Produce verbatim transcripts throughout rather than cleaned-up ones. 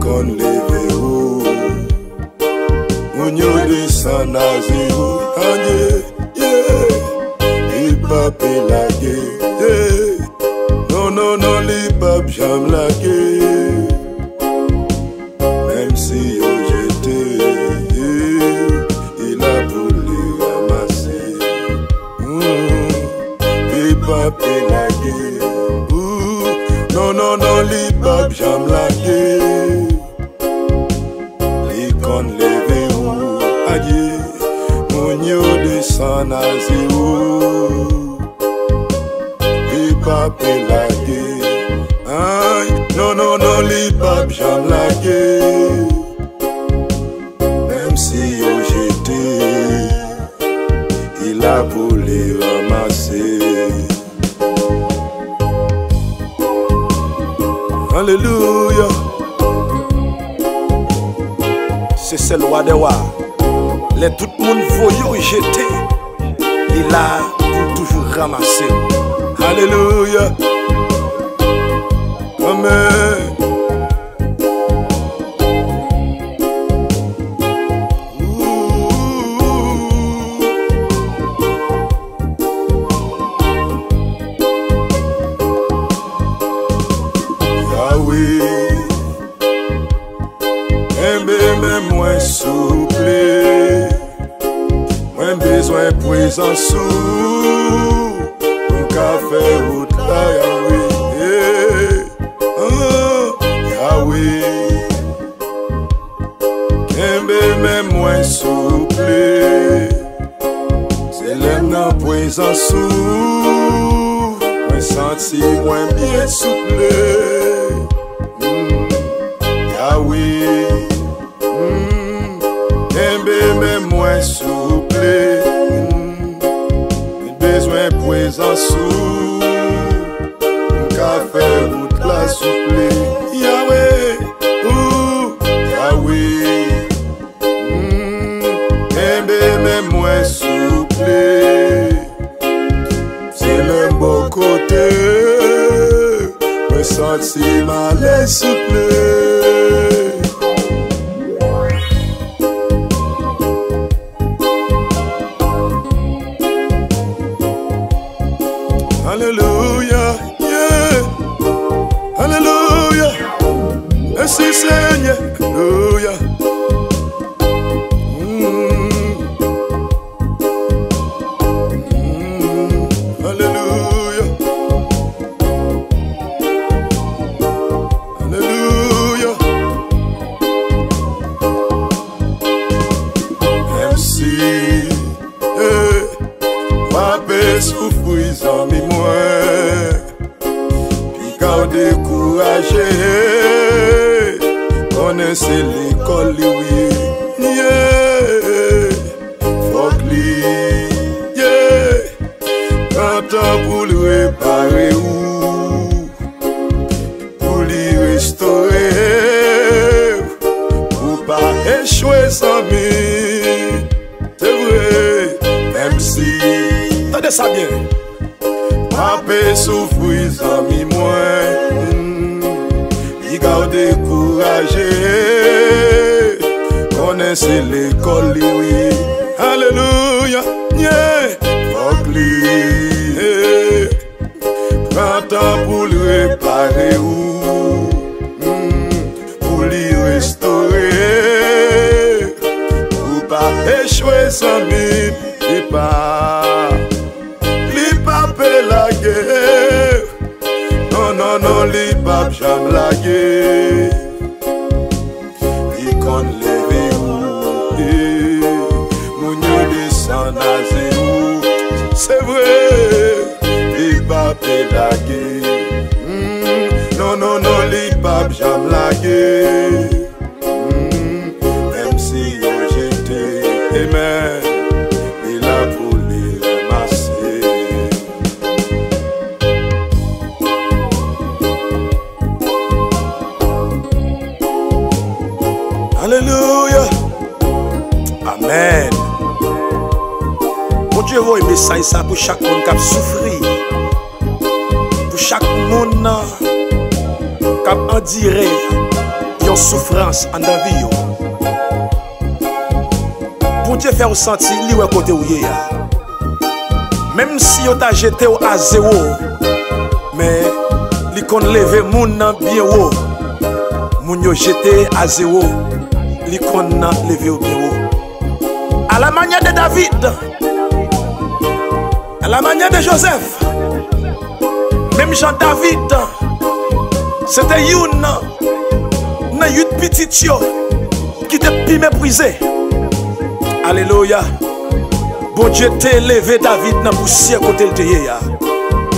konn leve ou. Moun yo desann a zewo. Adye, yeah. Li p ap lage, yeah. Non, non, non, li p ap janm lage. Menm si yo jete, li la pou li ranmase. Hmm, li p ap lage. Ooh, non, non, non, li p ap janm lage. Li konn leve ou. Adye, moun yo desann a zewo. Li p ap lage. Ay, non, non, non, li p ap janm lage. Menm si yo jete, li la pou li ranmase. Alelouya. Se sèl wa dè wa. Lè tout moun voye w jete, li la pou toujou ranmase w. Alelouya. Amèn. Yahweh, kenbe men mwen souple. Mwen bezwen prezans ou pou m ka fè wout la, Yahweh. Ah, Yahweh, kenbe men mwen souple. Se lè m nan prezans ou, mwen santi mwen byen souple. Mm, Yahweh, mm, kenbe men mwen souple. Mm, mwen bezwen prezans ou pou m ka fè wout la souple. Yahweh, ooh, Yahweh. Mm, kenbe men mwen souple. Se lè m bò kote, mwen santi m alèz souple. Alelouya. Yeah. Alelouya. Mèsi, Senyè. Alelouya. Mm. Mm. Alelouya. Alelouya. Menm si, eh, w ape soufri, zanmi mwen, piga w dekouraje, konnen se lekòl li, wi. Yeah. Fòk li, yeah, pran tan pou l repare ou, pou li restore w, pou w pa echwe, zanmi. Se vre, menm si, tande sa byen, w ape soufri, zanmi mwen, piga w dekouraje, konnen se lekòl li, wi. Alelouya. Yeah. Fòk li, eh, pran tan pou l repare ou, mm, pou li restore, pou w pa echwe, zanmi. Li pa, li p ape lage. Non, non, non, li p ap janm lage. Li konn leve ou, eh, moun yo desann a zewo. Se vre, li p ape lage. Mm, non, non, non, li p ap janm lage. Mm, menm si yo jete, amen, li la pou li ranmase. Alelouya. Amèn. Bondye voye mesaj sa pou chak moun k ap soufri, pou chak moun k ap andire. Yo soufrans anndan vi yo. Bondye fè w santi li wè kote w ye a. Menm si yo ta jete w a zewo, men li konn leve moun nan byen wo. Moun yo jete a zewo, li konn leve yo byen wo. À la manière de David, à la manière de Joseph, menm jan David, se te youn nan uit pitit yo ki te pi meprize. Alelouya. Bondye te leve David nan pousyè kote l te ye a,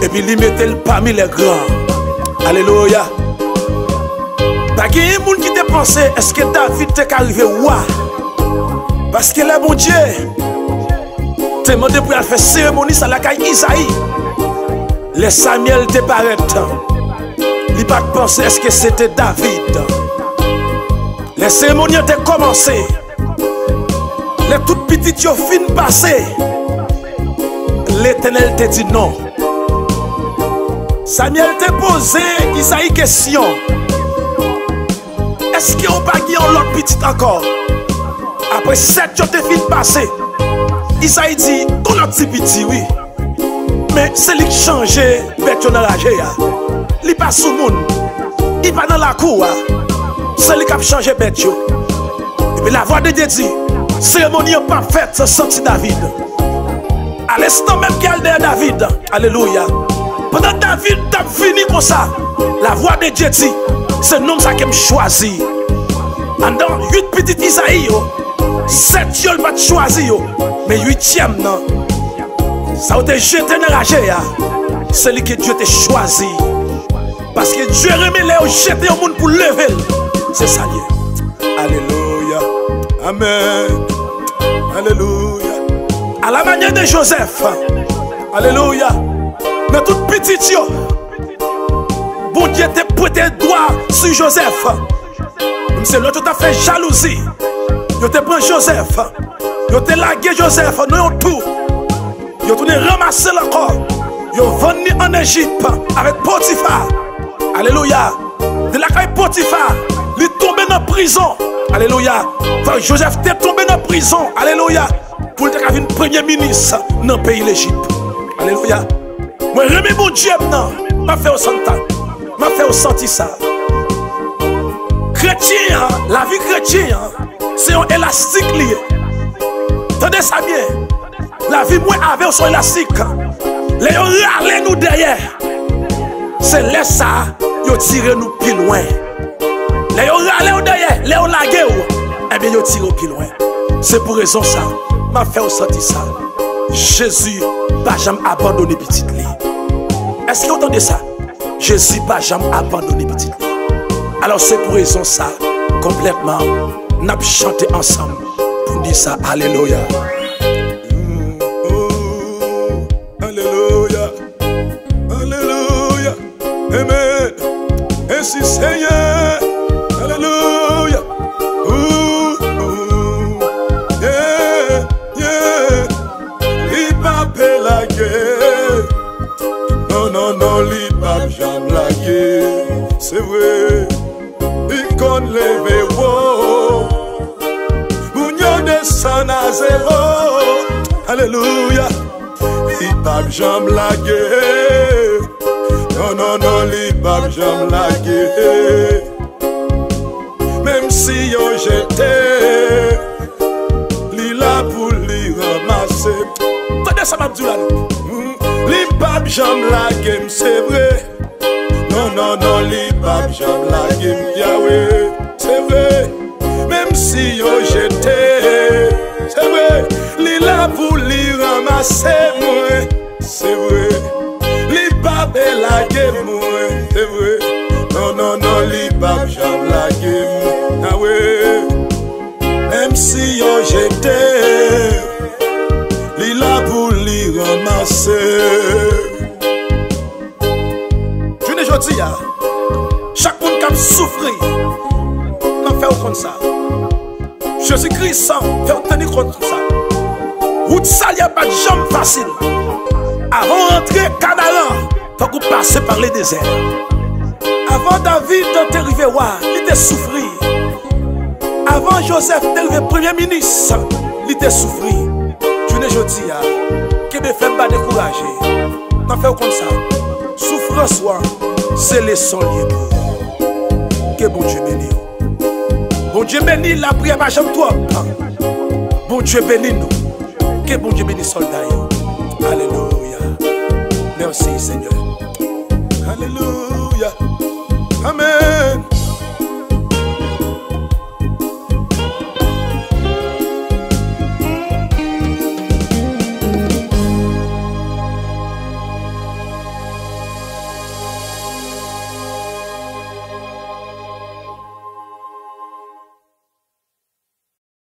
epi li mete l pami lè gran. Alelouya. Pa genyen moun ki te panse èske David te ka rive wa. Paske lè Bondye te mande pou y al fè seremoni sa lakay Izayi, lè Samyèl te parèt, li pa t panse èske se te David. Lè seremoni an te kòmanse, lè tout pitit yo fin pase, Letènèl te di non. Samyèl te poze Izayi kesyon, èske w pa gen yon lòt pitit ankò? Apre sèt yo te fin pase, Izayi di, gon lòt ti piti, wi. Men se li k chanje bèt yo nan raje a. Li pa sou moun. Li pa nan lakou a. Se li k ap chanje bèt yo. Epi lavwa de Dye di, seremoni an p ap fèt san ti David. A lenstan menm ke al dèyè David, alelouya. Pandan David t ap vini konsa, lavwa de Dye di, se nonm sa ke m chwazi. Anndan uit pitit Izayi yo, sèt yo l pa t chwazi yo, men uityèm nan, sa yo te jete nan raje a, se li ke Dye te chwazi. Paske Dye renmen lè yo jete yon moun pou leve l. Se sa l ye. Alelouya. Amèn. Alelouya. À la manière de Joseph. Alelouya. Nan tout pitit yo, Bondye te pwente dwa sou Joseph. Menm se lòt yo t ap fè jalouzi, yo te pran Joseph, yo te lage Joseph nan yon twou. Yo tounen ranmase l ankò. Yo vann li ann Ejip avèk Potifa. Alelouya. De lakay Potifa, li tonbe nan prizon. Alelouya. Fò Joseph te tonbe nan prizon. Alelouya. Pou l te ka vin premye minis nan peyi Lejip. Alelouya. Mwen renmen Bondye m nan. M ap fè w santi sa. M ap fè w santi sa. Kretyen an, lavi kretyen an, se yon elastik li ye. Tande sa byen. Lavi mwen avè w se yon elastik. Lè yo rale nou dèyè, se lè sa a yo tire nou pi lwen. Lè yo rale w dèyè, lè yo lage w, ebyen yo tire w pi lwen. Se pou rezon sa, m ap fè w santi sa. Jezi pa janm abandone pitit li. Èske w tande sa? Jezi pa janm abandone pitit li. Alò, se pou rezon sa, konplètman, n ap chante ansanm pou n di sa, alelouya. Oh, alelouya, alelouya, amen. Mèsi, Senyè, alelouya. Ooh, ooh, yeah, yeah. Li pa pe lage. Non, non, non, li p ap janm lage. Se vre, li konn leve wo. Moun yo desann a zewo. Alelouya. Li p ap janm lage. Non, non, non, li p ap janm lage. Menm si yo jete, li la pou li ranmase. Tande sa m ap di w la, non. Mm, li p ap janm lage m, se vre. Non, non, non, li p ap janm lage m, Yawe. Se vre. Menm si yo jete, se vre. Li la pou li ranmase mwen. Se vre, li p ap lage mwen, se vre. Non, non, non, li p ap janm lage mwen. Awe, menm si yo jete, li la pou li ranmase. Jounen jodi a, chak moun k ap soufri, m ap fè w konn sa. Jezi Kris fè w teni kont sa. Wout sali a pa t janm fasil. Avan w rantre Kanaran, fòk ou pase pa ledezè. Avan David te rive wa, li te soufri. Avan Jozèf te rive premye minis, li te soufri. Jounen jodi a, kenbe fèm, pa dekouraje. M ap fè w konn sa, soufrans ou a, se leson l ye pou ou. Ke Bondye beni w. Bondye beni, lapriyè pa janm twòp. Bondye beni nou. Ke Bondye beni sòlda yo.